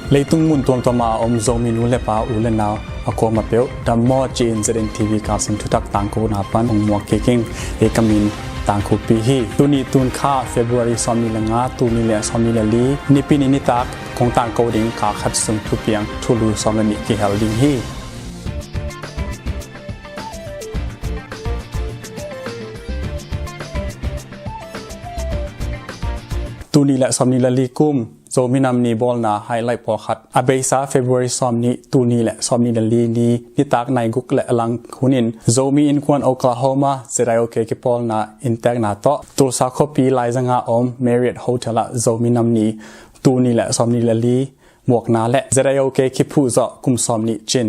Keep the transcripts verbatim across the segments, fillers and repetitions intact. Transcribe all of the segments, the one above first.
Leitung mun tuamtuam a om Zomi nu le pa, u le nau a kuama peuh dam maw ci-in Z N T V Kawlsin thutak tangkona pan hong muak kik ing. Ei ka min Tangkhupi hi. Tuni tun kha February sawmnih le nga, tul nih le sawmnih le li, Nipi ni nitak kong tangko ding kha khat sung thupiang thulu sawm le nih kihel ding hi. Tul nih le sawmnih le li kum Zomi Nam Ni bawlna highlight pawlkhat. A beisa February sawmnih, tul nih le sawmnih le li ni nitak nai guk le a lang hunin Zomi Innkuan Oklahoma Z I O K kipawlna inntekna tawh Tulsa khuapi laizanga om Marriott Hotel ah Zomi Nam Ni tul nih le sawmnih le li muakna le Z I O K kiphuh zawh kum sawmnih cin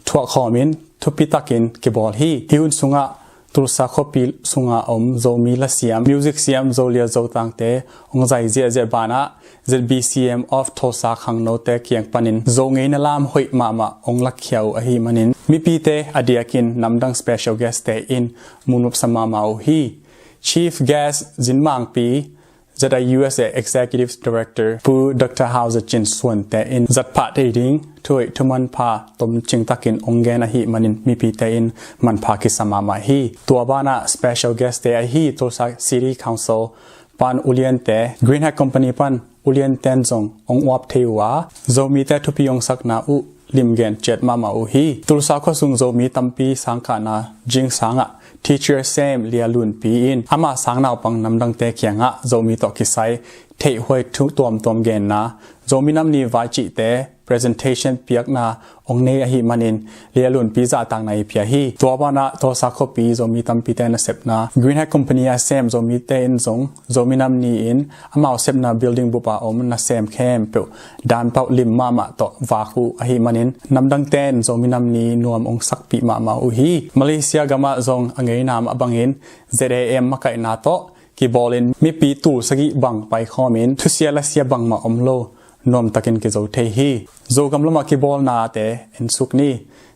thuak khawmin thupi takin kibawl hi. Hih hun sungah Tulsa khuapi sunga om Zomi lasiam, music siam Zolia Zotangte hong zai ziahziah banah Z B C M of Tulsa khangnote kiang panin Zo ngeina lam hoih mahmah hong lakkhia uh ahi manin mipite a diakin namdang special guest te in munupsa mahmah uh hi. Chief guest Zin Mangpi, Z I U S A Executive Director Pu Doctor Hau Za Cin suante in zatphah thei ding thuhoih thumanpha tomcing takin hong gen ahi manin mipite in manpha kisa mahmah hi. Tua banah special guest te ahi Tulsa City Council pan uliante, Green Hat Company pan ulianten zong hong uap thei uh a, Zomite thupi hong sakna uh limgen ciat mahmah uh hi. Tulsa khuasung Zomi tampi sangkahna zingsangah teacher sem Lia Lunpi in ama sang naupang namdangte kiangah Zomi tawh kisai theihhuai thu tuamtuam genna, Zomi Nam Ni vai cihte presentation piakna hong nei ahi manin Lia Lunpi zahtakna i pia hi. Tua banah Tulsa khuapi Zomi tampite nasepna Green Hat Company a sem Zomite in zong Zomi Nam Ni in amau sepna building bup a om nasem khempeuh danpauh lim mahmah tawh vak uh ahi manin namdangte in Zomi Nam Ni nuam hong sakpih mahmah uh hi. Malaysia gamah zong a ngeina mah bangin Z A M makaihna tawh kibawlin mipi tul sagih bang paikhawmin thusia lasia bangmah om lo nuamtakin kizo thei hi. Zogam lamah kibawlnate ensuk ni.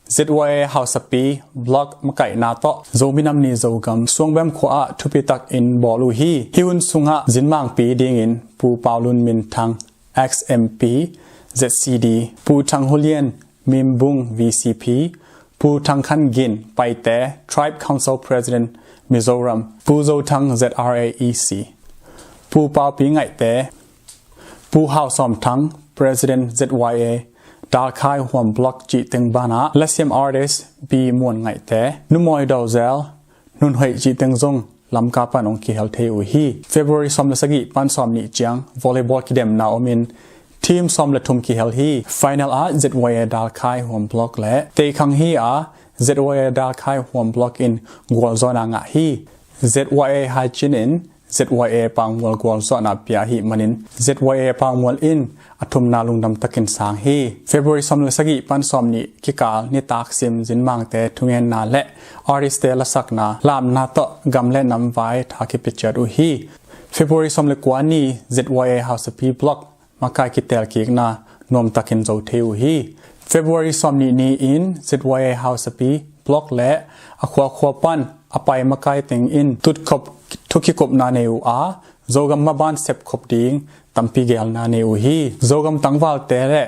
Z Y A Hausapi Block makaihna tawh Zomi Nam Ni Zogam Suangbem khua ah thupitakin bawl uh hi. Hih hun sungah Zin Mangpi dingin Pu Pau Lun Min Thang, ex M P, Z C D, Pu Thang Hu Lian, Mimbung, V C P, Pu Thang Khan Gin, Paite, Tribe Council President, Mizoram, Pu Zo Thang, Z R A E C, Pu Pau Pi Ngaihte, Pu Hau Sawm Thang, President, Z Y A Dalkhai Huam Block cih teng banah lasiam artist Pi Muan Ngaihte, Numawi Dozel, Nunhoih cih teng zong Lamka pan hong kihel thei uh hi. February sawm le sagih pan sawmnih ciang volleyball kidemna omin team sawm le thum kihel hi. Final ah Z Y A Dalkhai Huam Block le teikhang hi a, Z Y A Dalkhai Huam Block in gualzawhna ngah hi. Z Y A Haicin in Z Y A Pangmual gualzawhna pia ahi manin Z Y A Pangmual in a thumna lungdam takin sang hi. February sawm le sagih pan sawmnih kikal nitak sim Zinmangte thungenna le artist-te lasakna lamna tawh gam le nam vai tha kipia ciat uh hi. February sawm le kua ni Z Y A Hausapi Block makai kitelkikna nuamtakin zo thei uh hi. February sawmnih ni-in Z Y A Hausapi Block le a khuakhua pan a pai makai teng in tutkhop thukikupna nei uh a, Zogam maban sepkhop ding tampi gelna nei uh hi. Zogam tangvalte le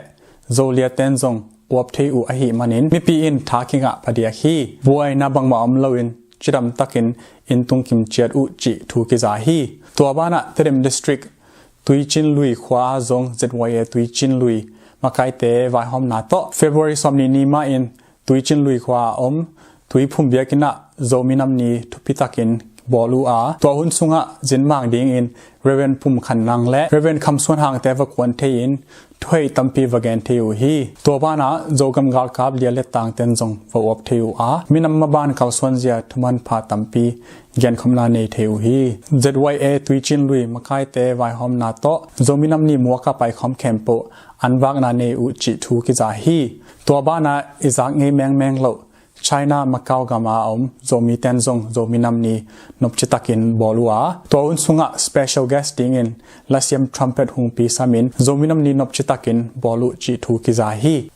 Zoliaten zong uap thei uh ahi manin mipi in tha kingah phadiak hi. Buaina bangmah om loin cidam takin inn tung kim ciat uh cih thu kiza hi. Tua banah Tedim District Tuicin Lui khua ah zong Z Y A Tuicin Lui makaite vaihawmna tawh February sawmnih ni mah in Tuicin Lui khua a om Tuiphum biakinn ah Zomi Nam Ni thupitakin bawl uh a, tua hun sungah Zinmang dingin Reverend Pum Khan Nang le Reverend Kham Suan Hangte va kuan thei-in thuhoih tampi va gen thei uh hi. Tua banah Zogam galkap Lia Let Tangten zong va uap thei uh a, minam maban kalsuanzia thumanpha tampi genkhopna nei thei uh hi. Z Y A Tuicin Lui makaite vaihawmna tawh Zomi Nam Ni muak a paikhawm khempeuh an vakna nei uh cih thu kiza hi. Tua banah i zak ngei mengmeng loh China Macau gam a om Zomiten zong Zomi Nam Ni nopcitakin bawl uh a, tua hun sungah special guest dingin lasiam trumpet Hungpi Sam in Zomi Nam Ni nopcitakin bawl uh cih thu kiza hi.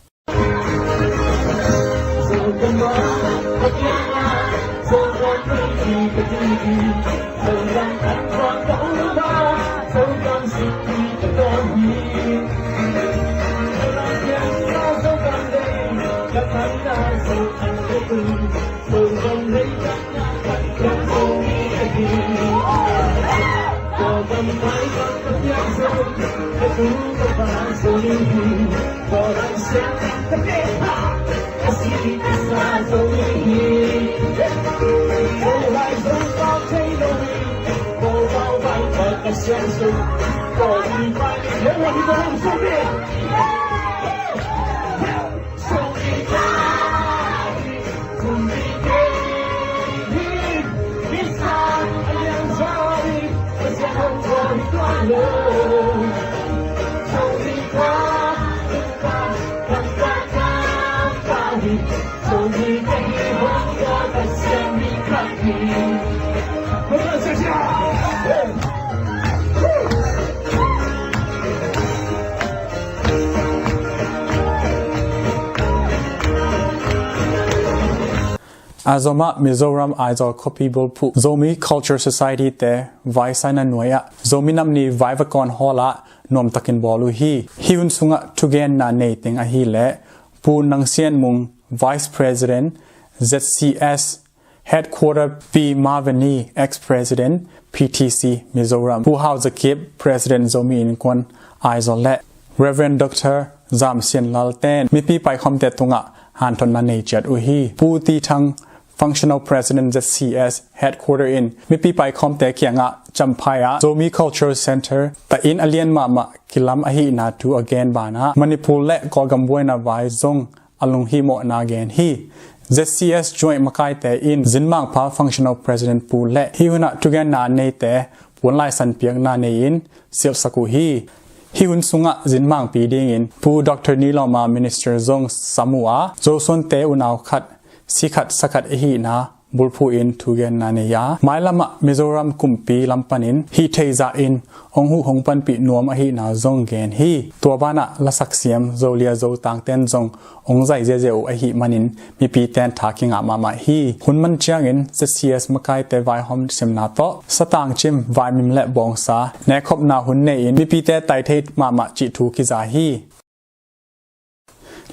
A zomah Mizoram Aizawl khuapi bulphuh Zomi Culture Society te vaisaina nuai-ah Zomi Namni Vaivakawn Hall ah nuamtakin bawl uh hi. Hih hun sungah thugenna nei teng ahileh Pu Nang Sian Mung, Vice President, Z C S, Headquarter Pi Maveni, Ex-President, P T C Mizoram, Pu Hau Za Kip, President Zomi Innkuan Aizawl le Reverend Doctor Zam Sian Lal ten mipi paikhawmte tungah hanthotna nei ciat uh hi. Pu Ti Thang, Functional President Z C S Headquarter in mipi paikhawmte kiangah Champhai ah Zomi Cultural Center tahin a lian mahmah kilam ahihna thu a gen banah Manipur le Kawlgam buaina vai zong a lunghimawhna gen hi. Z C S Joint makaite in Zinmangpha Functional President Pu le hih hunah thugenna neite puan laisan piakna nei-in sialhsak uh hi. Hih hun sungah Zinmangpi dingin Pu Doctor Ni Lawma Minister zong sam uh a, Zosuante unau khat, si khat, sa khat ahihna bulphuh in thugenna nei a, mailamah Mizoram kumpi lam panin hih theih zahin hong huh hong panpih nuam ahihna zong gen hi. Tua banah lasak siam Zolia Zotang ten zong hong zai ziazia uh ahih manin mipite in tha kingah mahmah hi. Hun man ciangin Z C S makaite vaihawm simna tawh satang cim, vaimim le bawngsa nekkhopna hun nei-in mipite tai thei mahmah cih thu kiza hi.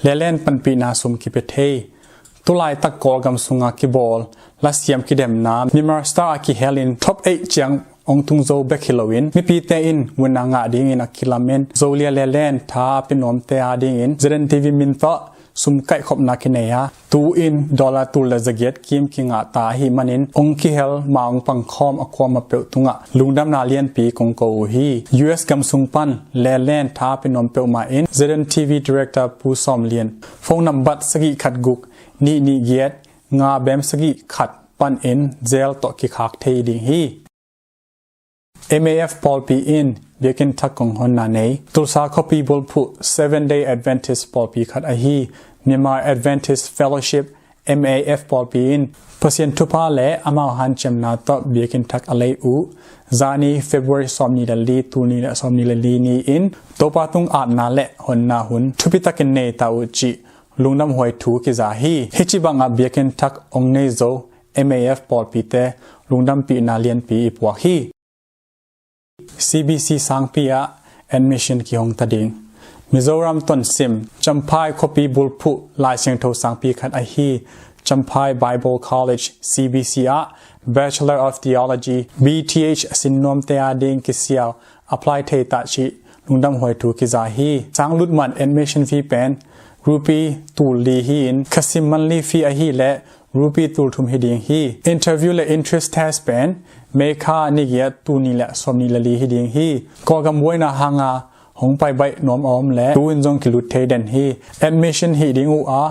Lelen panpihna sum kipia thei. Tulaitak Kawlgam sunga kibawl lasiam kidemna Myanmar Star a kihelin top eight ciang hong tung zo bek hi loin mipite in vun a ngah dingin a kilamin Zolia Lelen tha a pia nuamte a dingin Z N T V min tawh sum kaihkhopna kinei a, tu-in dollar tul le zagiat kim kingah ta ahih manin hong kihel ma hong pangkhawm a kuama peuh tungah lungdamna lianpi kong ko uh hi. U S gam sung pan Lelen tha a pia nuam peuhmah in Z N T V Director Pu Sawm Lian phone nambat sagih khat guk nih nih giat nga bem sagih khat panin jail tawh kikhak thei ding hi. M A F pawlpi in biakinn thak kong honna nei. Tulsa khuapi bulphuh Seven Day Adventist pawlpi khat ahi Myanmar Adventist Fellowship, M A F pawlpi in Pasian thupha le amau hanciamna tawh biakinn thak a lei uh. Zani February sawmnih le li, tul nih le sawmnih le li ni-in Topa tung apna le honna hun thupitakin nei ta uh cih lungdamhuai thu kiza hi. Hih ci bangah biakinn thak hong nei zo M A F pawlpite lungdampihna lianpi i puak hi. C B C sangpi ah admission kihong ta ding. Mizoram tonsim, Champhai khuapi bulphuh Lai Siangtho sangpi khat ahi Champhai Bible College, C B C ah Bachelor of Theology, B Th a sin nuamte a ding kisiau apply thei ta cih lungdamhuai thu kiza hi. Sang lutman admission fee pen rupee tul li hi-in, khasim monthly fee ahileh rupee tul thum hi ding hi. Interview le interest test pen May kha ni giat, tul nih le sawmnih le li hi ding hi. Kawlgam buaina hanga hong paibaih nuam a om le tu-in zong kilut thei den hi. Admission hih ding uh a,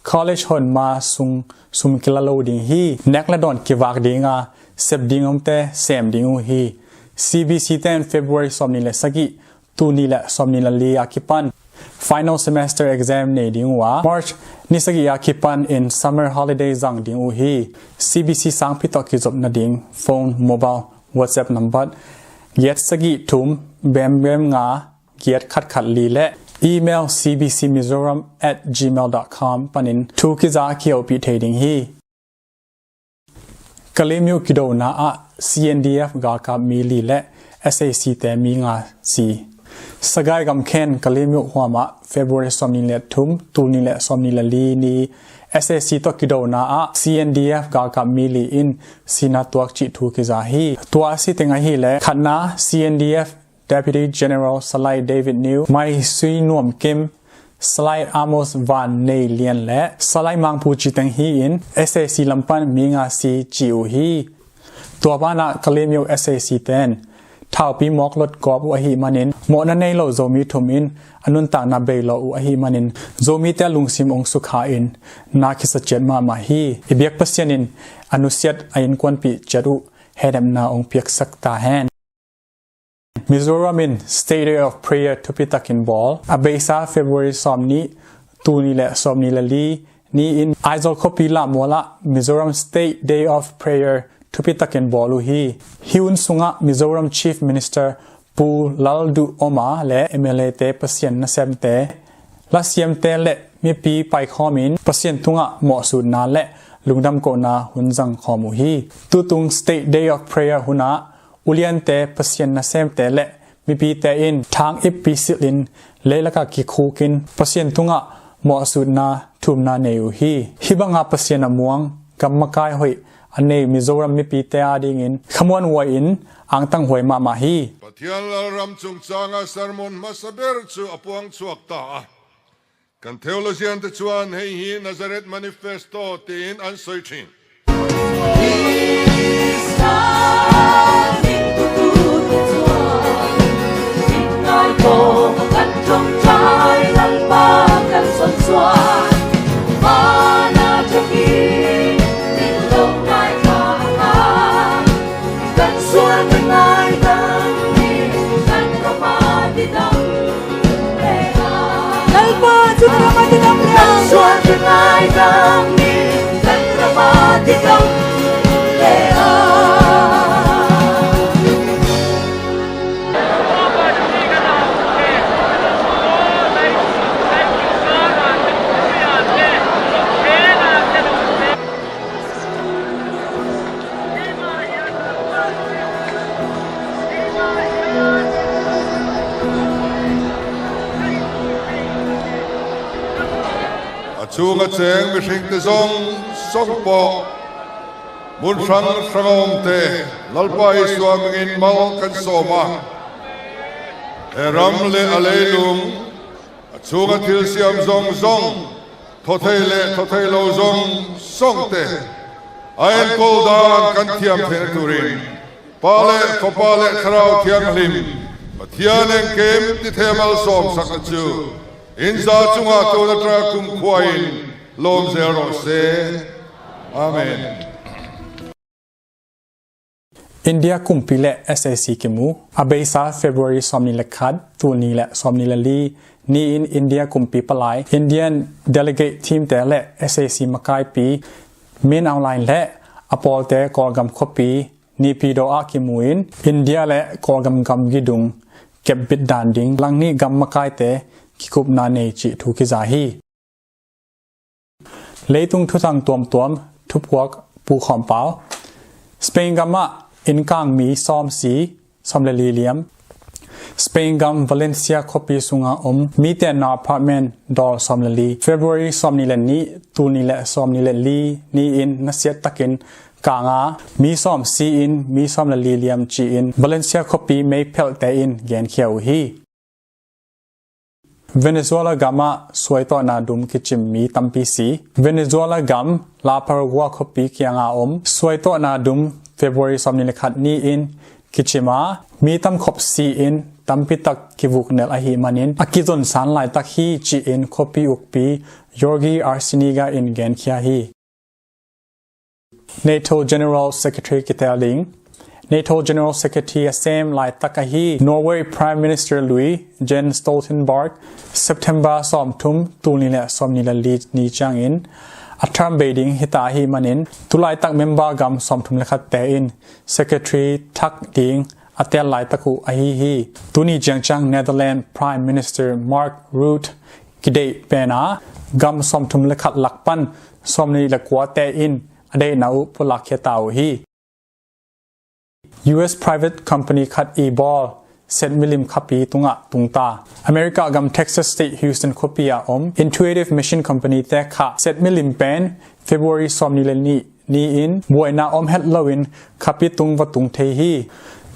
college hon ma sung sum kila lo ding hi. Nek le dawn kivak dinga sep ding omte sem ding uh hi. C B C ten February sawmnih le sagih, tul nih le sawmnih le li a kipan final semester exam nei ding uh a, March ni sagih a kipan in summer holiday zang ding uh hi. C B C sangpi tawh kizop nading phone, mobile, WhatsApp number giat sagih thum bem bem nga giat khat khat li le email C B C Mizoram at gmail dot com panin thu kiza kihopih thei ding hi. Kalemyo kidona ah C N D F galkap mi li le S A C te mi nga si. Sagaing gam Khen Kalaymyo huam ah February sawmnih le thum, tul nih le sawmnih le li ni SAC tawh kidona ah CNDF galkap mi li in sihna tuak cih thu kiza hi. Tua a si teng ahih leh khatna CNDF Deputy General Salai David New, Mai Sui Nuam Kim, Salai Amos Van Nei Lian le Salai Mangpu cih teng hi-in SAC lam pan mi nga si ci uh hi. Tua banah Kalaymyo SAC ten thaupi mawk lot gawp uh ahih manin mawhna nei lo Zomi thum in a nuntakna bei lo uh ahih manin Zomite lungsim ong sukha in na kisa ciat mahmah hi. I biak Pasian in a nusiat a innkuanpih ciat uh hehnemna ong piaksak ta hen. Mizoram in State Day of Prayer thupi takin bawl. A beisa February sawmnih, tul nih le sawmnih le li ni-in Aizawl khuapi Lammual ah Mizoram State Day of Prayer thupi takin bawl uh hi. Hih hun sungah Mizoram Chief Minister Pu Lalduhoma le MLA te, Pasian nasemte, lasiamte le mipi paikhawmin Pasian tungah mawhsutna le lungdam kohna hun zangkhawm uh hi. Tutung State Day of Prayer hunah uliante, Pasian nasemte le mipite in thang ippi silhin leilakah kikhukin Pasian tungah mawhsutna thumna nei uh hi. Hih banga Pasian a muang, gam makai hoih a nei Mizoram mipite adingin khamuanhuai in angtanghuai mahmah hi. Pathian lalram chungchanga sermon hmasa ber cu a puang chuak ta a, kan theologian te chuan hei hi Nazareth Manifesto tiin an sawi ṭhin. Lalpa cun ram a tidam le a. Sual ka ngai dang ni, kan ram a tidam le a. A chung a cheng mihringte zong song pawh mun hrang hrang a omte Lalpa Isua hmingin mal kan sawm a, he ram le a leilung, a chunga thilsiam zong zong, thawthei le thawthei lo zong zongte a enkawl dan kan thiam theihna turin Pa le Fapa le Thlarau Thianghlim Pathian engkim tithe malsawmsakna cu in za cungah tun a ṭha kumkhua in lawm zel rawh se. Amen. India kumpi le SAC kimu. A beisa February sawmnih le khat, tul nih le sawmnih le li ni-in India kumpi palai, Indian delegate team te le SAC makaipi Min Aung Hlaing le a pawlte Kawlgam khuapi Naypyidaw ah kimu in India le Kawlgam gamgi dung kepbit dan ding langnih gam makaite kikupna nei cih thu kiza hi. Leitung thuthang tuamtuam thupuak pukhawm pau. Spain gam ah innkang mi sawm si, sawm le li liam. Spain gam Valencia khuapi sunga om mi tenna apartment dawl sawm le li February sawmnih le nih, tul nih le sawmnih le li ni-in nasiat takin kang a, mi sawm si-in mi sawm le li liam ci-in Valencia khuapi meiphelhte in genkhia uh hi. Venezuela gam ah suaitawhna dum kicim mi tampi si. Venezuela gam La Paragua khuapi kianga om suaitawhna dum February sawmnih le khat ni-in kicim a, mi tamkhop si-in tampi tak kivuknelh ahih manin a kizonsan laitak hi ci-in khuapi ukpi Jorge Arciniaga in genkhia hi. NATO General Secretary kitel ding. NATO General Secretary a sem laitak ahi Norway Prime Minister lui Jens Stoltenberg September sawmthum, tul nih le sawmnih le li ni ciangin a term bei ding hita ahih manin tulaitak member gam sawmthum le khatte in Secretary thak ding a tel laitak uh ahi hi. Tuni ciangciang Netherlands Prime Minister Mark Rutte kideih pen a gam sawmthum le khat lak pan sawmnih le kuate in a deihna uh pulakkhia ta uh hi. US private company khat i bawl set milim khapi tungah tungta. America gam Texas State Houston khuapi ah om Intuitive Machine Company te khah set milim pen February sawmnih le nih ni-in buaina om het loin khapi tung va tung thei hi.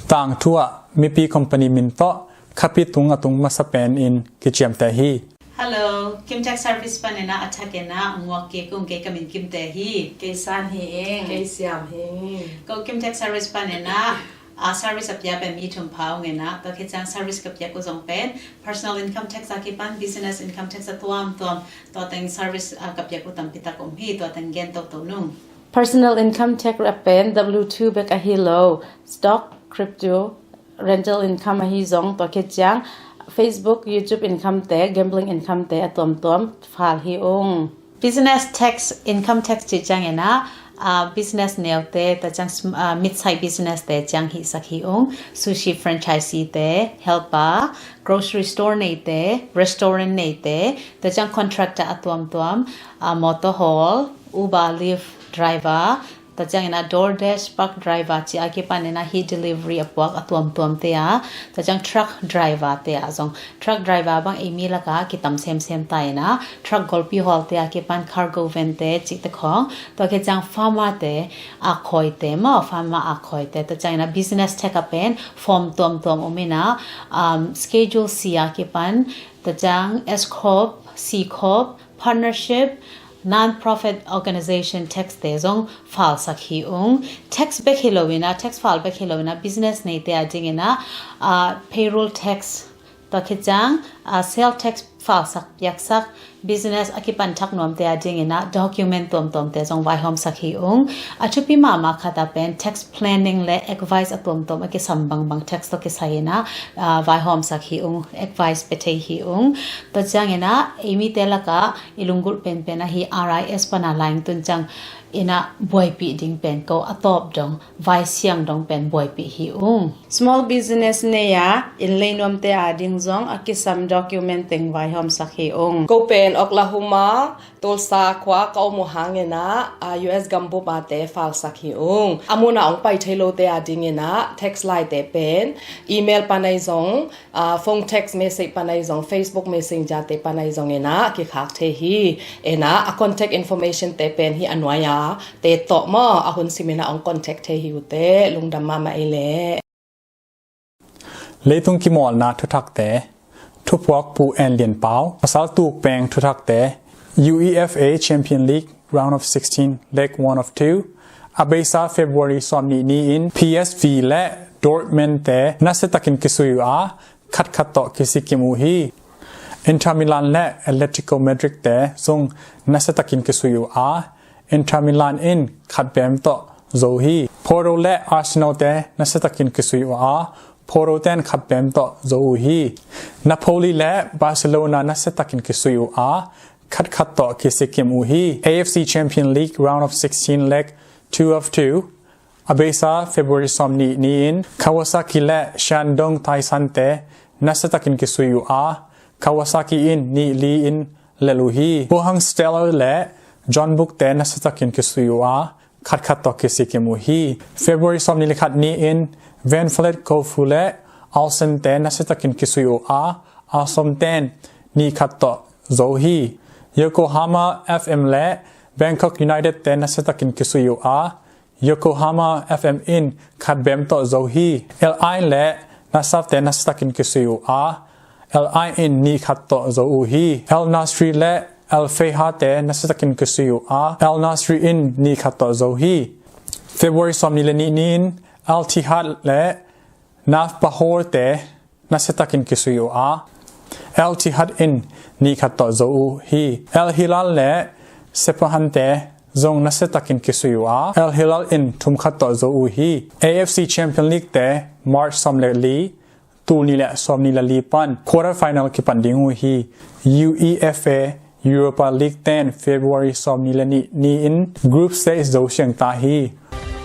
Tangthu ah mipi company min tawh khapi tung a tung masa pen in kiciamteh hi. Hello, Kim Tech Service panin ah a thak in ah nguak kik ung. Kei ka min Kimte hi. Kei San hi ing. Kei Siam hi ing. Ko Kim Tech Service panin ah a service a pia pen mi thum pha ung in ah, tua khit ciang service ka piak uh zong pen personal income tax a kipan business income tax a tuamtuam, tua teng service a ka piak uh tampi tak om hi. Tua teng gen toto nung. Personal income tax a pen W two bek ahi lo, stock, crypto, rental income ahi zong, tua khit ciang Facebook, YouTube income te, gambling income te a tuamtuam fal hi ung. Business tax, income tax cih ciang in ah, ah, business neu te, tua ciang sm- ah, mid-size business te ciang hihsak hi ung. Sushi franchisee te, helper, grocery store nei te, restaurant nei te, tua ciang contractor a tuamtuam, ah, motor haul, Uber, Lyft driver, tua ciang in ah DoorDash, Pug driver cih a kipan in ah hih delivery a puak a tuamtuam te a, tua ciang truck driver te a zong, truck driver bang ei mi lakah kitam semsem ta in ah, truck golpi hawl te a kipan cargo van te cih te khawng, tua khit ciang farmer te a khawi te maw, farmer a khawi te, tua ciang in ah business tax a pen form tuamtuam om in ah, um, Schedule C a kipan, tua ciang S corp, C corp, partnership, non-profit organization tax te zong falsak hi ung. Tax bek hi lo in ah, tax fal bek hi lo in ah, business nei te a ding in ah, ah, payroll tax, tua khit ciang, ah, sale tax falsak, piaksak, business a kipan thak nuam te a ding in ah, document tuamtuam te zong vaihawmsak hi ung. A thupi mahmah khat a pen tax planning le advice a tuamtuam a kisam bangbang tax tawh kisai in ah, ah, vaihawmsak hi ung, advice pe thei hi ung. Tua ciang in ah, ei mi te lakah i lunggulh penpen ahi R I S pan a laing tun ciang in ah buaipih ding pen ko a tawp dong, vaisiang dong pen buaipih hi ung. Small business nei a inn lei nuam te a ding zong a kisam document teng vaihawmsak hi ung. Ko pen Oklahoma, Tulsa khua ka om uh hang in ah, ah, U S gambup a te falsak hi ung. A mun a hong pai thei lo te a ding in ah tax lai te pen email pan ahi zong, ah, phone text message pan ahi zong, Facebook Messenger te pan ahi zong in ah kikhak thei hi. In ah a contact information te pen hih a nuai a te tawh maw, a hun sim in ah hong contact thei hi uh teh. Lungdam mahmah ei leh. Leitung kimawlna thuthakte, thuphuak Pu En Lian Pau. Pasal tuk peng thuthakte, UEFA Champion League round of sixteen, leg one of two. A beisa February sawmnih ni-in P S V le Dortmund te nasiatakin kisui uh a, khatkhat tawh kisikim uh hi. Inter Milan le Atletico Madrid te zong nasiatakin kisui uh a, Inter Milan in khat bem tawh zo hi. Porto le Arsenal te nasiatakin kisui uh a, Porto ten khat bem tawh zo uh hi. Napoli le Barcelona nasiatakin kisui uh a, khatkhat tawh kisikim uh hi. A F C Champion League round of sixteen, leg two of two. A beisa February sawmnih ni-in Kawasaki le Shandong Taishan te nasiatakin kisui uh a, Kawasaki in nih li-in lel uh hi. Pohang Stellar le Jeonbuk te nasiatakin kisui uh a, khatkhat tawh kisikim uh hi. February sawmnih le khat ni-in Van Vliet Kofu le Olsen te nasiatakin kisui uh a, a sawm ten nih khat tawh zo hi. Yokohama F M le Bangkok United te nasiatakin kisui uh a, Yokohama F M in khat bem tawh zo hi. Al Ain le Nasaf te nasiatakin kisui uh a, Al Ain in nih khat tawh zo uh hi. Al Nassr le Al Feiha te nasiatakin kisui uh a, Al Nassr in nih khat tawh zo hi. February sawmnih le nih ni-in Al Ittihad le Nafbahor te nasiatakin kisui uh a, Al Ittihad in nih khat tawh zo uh hi. Al Hilal le Sepahan te zong nasiatakin kisui uh a, Al Hilal in thum khat tawh zo uh hi. A F C Champion League te March sawm le li, tul nih le sawmnih le li pan quarter final kipan ding uh hi. UEFA Europa League ten February sawmnih le nih ni-in group stage zo siang ta hi.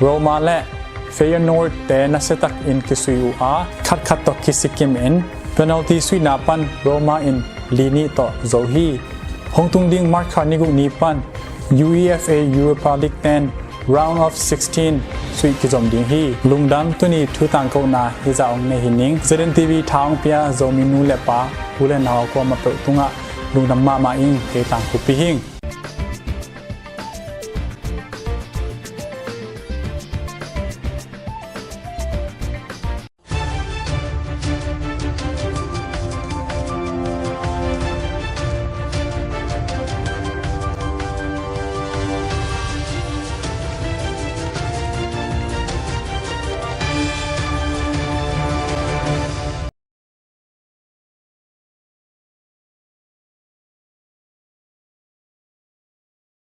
Roma le Feyenoord te nasiatakin kisui uh a, khatkhat tawh kisikim in penalty suihna pan Roma in li nih tawh zo hi. Hong tung ding March kha ni guk ni pan UEFA Europa League ten Round of sixteen sui kizom ding hi. Lungdam, tuni thu tangkona hizah hong nei hi ning. Z N T V tha hong pia Zomi nu le pa, u le nau a kuamah peuh tungah lungdam mahmah ing. Kei tangkhupi hing.